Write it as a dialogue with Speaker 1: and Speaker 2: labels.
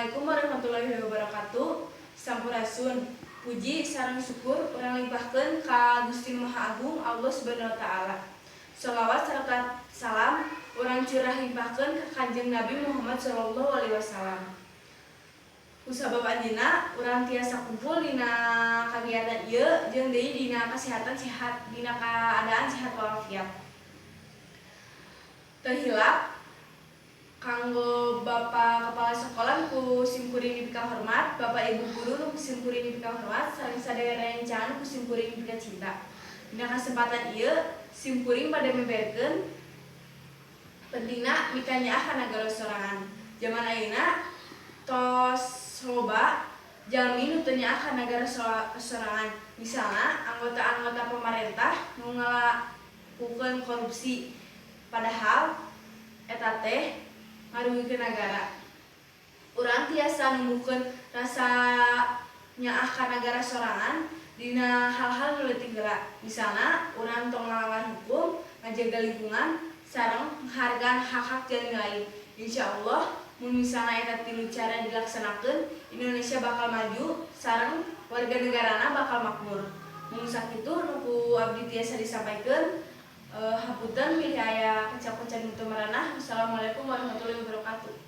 Speaker 1: Assalamualaikum warahmatullahi wabarakatuh. Sampurasun. Puji sareng syukur urang limpahkeun ka Gusti Maha Agung Allah Subhanahu wa Taala. Sholawat serta salam urang curah limpahkeun ka Kanjeng Nabi Muhammad sallallahu alaihi wasallam. Kusabab anjeunna urang tiasa kumpul dina kagiatan ieu jeung deui dina kesehatan sehat, dina kaadaan sehat walafiat. Teu hilap kanggo Bapak Kepala Sekolah ku simkuring dipika hormat, Bapak Ibu guru nu ku simkuring dipika hormat, sareng sadaya rerencangan ku simkuring dipika cinta. Dina kesempatan ieu simkuring bade memberkeun pentingna mikanyaah ka nagara sorangan. Jaman ayeuna tos loba jalmi nu teu nyaah ka nagara sorangan. Misalna anggota-anggota pamarentah nu ngalakukeun korupsi, padahal eta teh ngarugikeun nagara. Urang tiasa numbuhkeun rasa nyaah ka nagara sorangan dina hal-hal nu leutik heula. Misalna urang tong ngalanggar hukum, ngajaga lingkungan, sareng nghargaan hak-hak jalmi lain. Insyaallah mun misalna eta tilu cara dilaksanakeun, Indonesia bakal maju sareng warga negarana bakal makmur. Mung sakitu nu ku abdi tiasa disampaikeun. Hapunten bilih aya kecap-kecap nu teu merenah. Wassalamualaikum warahmatullahi wabarakatuh.